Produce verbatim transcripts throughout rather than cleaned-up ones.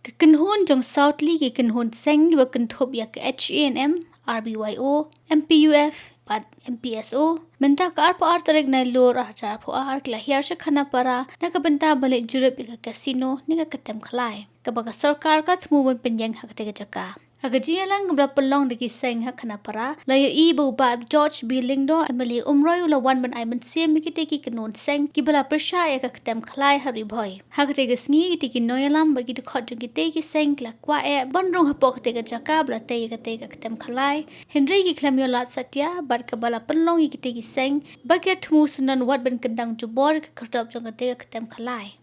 Ka kynhun jong saw tylli ki kynhun seng kiba kynthup ïa ka H A N M, R B Y O, M P U F bad M P S O, mynta ka arphew ar tarik Nailur arhajar arphew ar ki la hiar sha Khanapara na ka bynta ban leit jurip ïa ka casino ne ka ktem khalai, kaba ka sorkar ka thmu ban pynïeng ha katei ka jaka. Ha ka jingïalang kaba la pynlong da ki seng ha Khanapara, la ïohi ba u Bah George B Lyngdoh, M L A Umroi, u la wan ban ai mynsiem ïa kitei ki kynhun seng kiba la pyrshah ïa ka ktem khalai ha Ri Bhoi. Ha katei ka sngi, kitei ki nongïalam bad ki dkhot jong kitei ki seng ki la kwah eh ban rung hapoh katei ka jaka ba la tei ïa katei ka ktem khalai, hynrei ki khlem ïoh lad satia bad kaba la pynlong ïa kitei ki seng ba ki la thmu syndon wat ban kyndang jubor ïa ka khyrdop jong katei ka ktem khalai.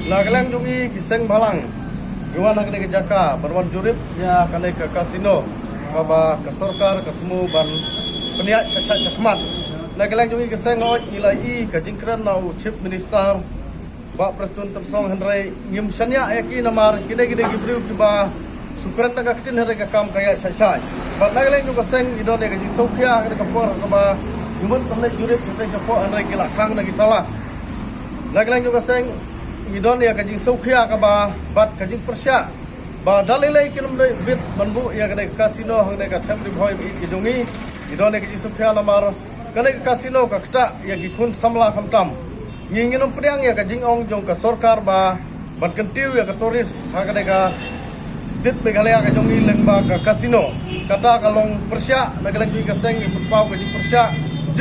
Na ka liang jong ngi ki seng bhalang, ngi wan ha kane ka jaka ban wan jurip ïa kane ka casino kaba ka sorkar ka thmu ban pynïaid shakhmat shakhmat. Na ka liang jong ngi ki seng, hooid, ngi la ïohi ka jingkren na u Chief Minister Bah Prestone Tynsong, hynrei ngim shaniah ïa ki namar kine ki dei ki briew kiba shu kren da ka ktien, hynrei ka kam ka ïaid shai shai. Bad na ka liang jong ka seng ngi don ïa ka jingsngewkhia ha kane ka por kaba ngi mut ban leit jurip shatei shapoh, hynrei ki la khang na ki tala. Na ka liang jong ka seng ngi don ïa ka jingsngewkhia kaba bad ka jingpyrshah ba da lei lei kin ym dei bit ban buh ïa kane ka casino hangne ka Them Ri Bhoi ba ïeit ka jong ngi. Ngi don ïa ka jingsngewkhia namar kane ka casino ka ktah ïa ki khun samla khamtam. Ngi ngin ym pdiang ïa ka jingong jong ka sorkar ba ban kyntiew ïa ka tourist ha kane ka state Meghalaya ka jong ngi lyngba ka casino. Kata ka long pyrshah, na ka liang jong ngi ka seng ngi pynpaw ka jingpyrshah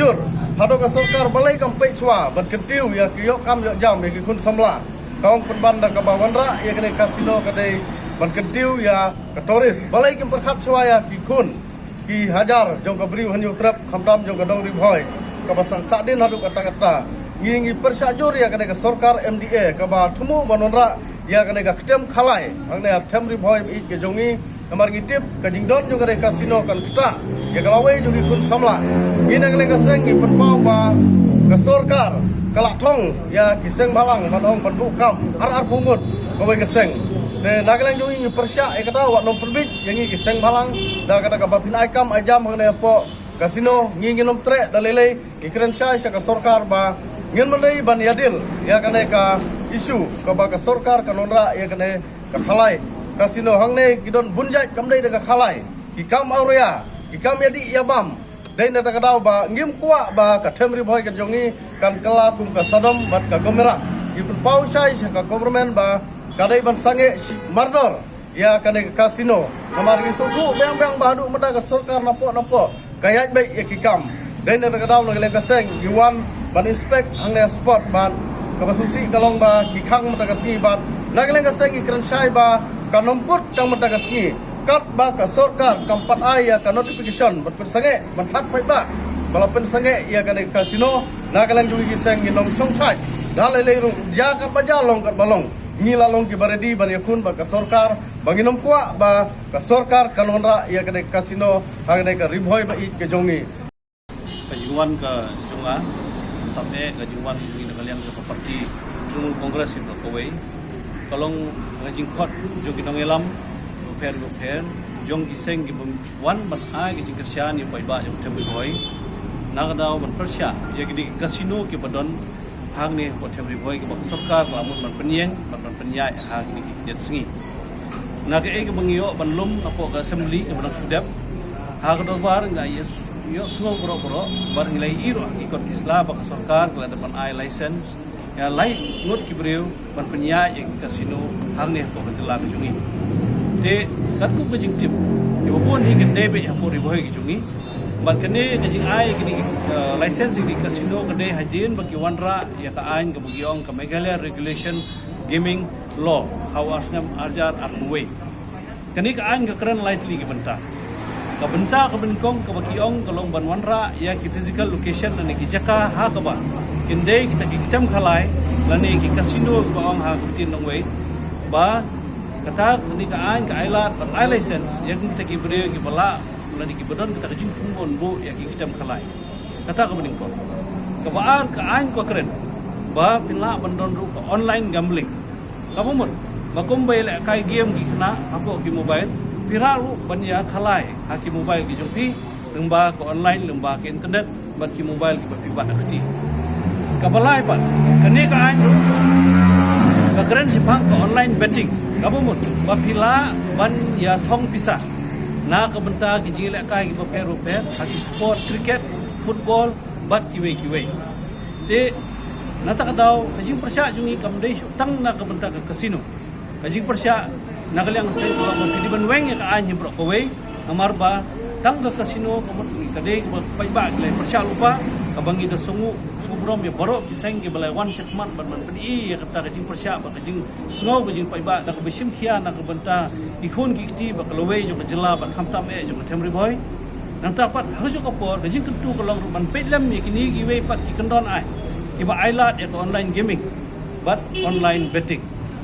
jur. Haduh ka sorkar balei kam peit shuwa ban kyntiew ïa ki ïoh kam ïoh jam ïa ki khun samla. Ka ong pynban da kaba wanrah ïa kane ka casino ka dei ban kyntiew ïa ka tourist. Balei kim pyrkhat shuwa ïa ki khun ki hajar jong ka Bri u Hynñiewtrep, khamtam jong ka Dong Ri Bhoi, kaba sdang sahdien haduh katta katta. Ngi ngi pyrshah jur ïa kane ka sorkar M D A kaba thmu ban wanrah ïa kane ka ktem khalai hangne ha Them Ri Bhoi ba ïeit ka jong ngi. Namar ngi tip ka jingdon jong kane ka casino kan ktah ïa ka lawei jong ki khun samla. Ngi na ka liang ka seng ngi pynpaw ba ka sorkar ka la thong ïa ki seng bhalang ban ong ban buh kam ar arphew ngut kawei ka seng. Te na ka liang jong ngi ngi pyrshah ïa kata, wat nym pynbeit ïa ngi ki seng bhalang da kata kaba phin ai kam ai jam hangne hapoh casino. Ngi ngin nym treh da lei lei, ngi kren shai sha ka sorkar ba ngin ym dei ban ïadil ïa kane ka issue kaba ka sorkar kan wanrah ïa kane ka khalai. Casino hangne ki don bun jait, kam dei da ka khalai, ki kam awria, ki kam ïadih ïabam. Dei na kata ka daw ba ngim kwah ba ka Them Ri Bhoi ka jong ngi kan kylla kum ka Sodom bad ka Gomorrah. Ngi pynpaw shai sha ka government ba ka dei ban sangeh shi mardor ïa kane ka casino. Namar ngi sngewthuh biang biang ba haduh mynta ka sorkar napoh napoh ka ïaid beit ïa ki kam. Dei na kata ka daw na ka liang ka seng ngi wan ban inspect hangne spot bad kaba sngewsih ka long ba ki khang mynta ka sngi bad na ka liang ka seng ngi kren shai ba kan nym kut tang mynta ka sngi katba ka sorkar kam pat ai ïa ka notification ban pynsangeh ban thad paidbah ba la pynsangeh ïa kane ka casino. Na ka liang jong ngi ki seng ngin nym shongthait da lei lei ruh, ïa katba jia long katba long. Ngi la long kiba ready ban ïakhun bad ka sorkar ba ngin nym kwah ba ka sorkar kan wanrah ïa kane ka casino ha kane ka Ri Bhoi ba ïeit ka jong ngi. Ka jingwan ka jong nga, tam eh ka jingwan ka jong ngi na ka liang jong ka party Trinamool Congress ïa ka kawei. Ka long ka jingkhot jong ki nongïalam bapher bapher jong ki seng kiba wan ban ai ka jingkyrshan ïa u paidbah jong ka Them Ri Bhoi. Na ka daw ban pyrshah ïa kine ki casino kiba don hangne hapoh Them Ri Bhoi kaba ka sorkar ka la mut ban pynïeng bad ban pynïaid ha kine ki khyndiat sngi. Na kaei kaba ngi ïoh ban lum napoh ka assembly kaba nang shu dep, ha ka dorbar ngi la ïoh, ïohsngew baroh baroh bad ngi la ïohi ruh ha ki kot ki sla ba ka sorkar ka la dep ban ai license ïa lai ngut ki briew ban pynïaid ïa ki casino hangne hapoh ka jylla ka jong ngi. Te katkum ka jingtip ïa ba bun hi kan dei beit hapoh Ri Bhoi ka jong ngi. Bad kane ka jingai kine ki, eh, license ïa kine ki casino ka dei hadien ba ki wanrah ïa ka aiñ kaba ki ong ka Meghalaya Regulation Gaming Law ha u ar snem arhajar arphew wei. Kane ka aiñ ka kren lai tylli ki bynta. Ka bynta kaba nyngkong kaba ki ong ka long ban wanrah ïa ki physical location lane ki jaka ha kaba Kin dei kita ki kem khalai lane ki casino ba ong ha ka ktien nongwei, ba kata kane ka aiñ ka ai lad ban ai license ïa kita ki briew kiba lah lane kiba don kita ka jingpynbun buh ïa ki kem khalai. Kata kaba nyngkong. Kaba ar, ka aiñ ka kren ba phin lah ban don ruh ka online gambling. Kaba mut ba kumba ïalehkai game ki khynnah hapoh ki mobile, phi lah ruh ban ïa khalai ha ki mobile ki jong phi, lyngba ka online, lyngba ka internet, bad ki mobile kiba phi bat ha ka kti. Kaba lai pat, kane ka aiñ ruh ka kren shaphang ka online betting. Kaba mut ba phi lah ban ïa thong pisa na ka bynta ki jingïalehkai kiba pher bapher ha ki sport, cricket, football, bad kiwei kiwei. Te na kata ka daw ka jingpyrshah jong ngi kam dei shuh tang na ka bynta ka casino. Ka jingpyrshah na ka liang seng ka long ba phi dei ban weng ïa ka aiñ hi baroh kawei. Namar ba tang ka casino ka mut ka dei kaba paidbah ki la pyrshah lypa, kaba ngi da sngew sngewburom ïa baroh ki seng kiba la wan shakhmat ban ban pyni ïa kata ka jingpyrshah bad ka jingsngew ka jingpaidbah da kaba shim khia na ka bynta ki khun ki kti ba ka lawei jong ka jylla bad khamtam eh jong ka them Ri Bhoi. Nangta pat ha kajuh ka por ka jingkyntu ka long ruh ban peit lem ïa kine kiwei pat ki kyndon aiñ kiba ai lad ïa ka online gaming bad online betting.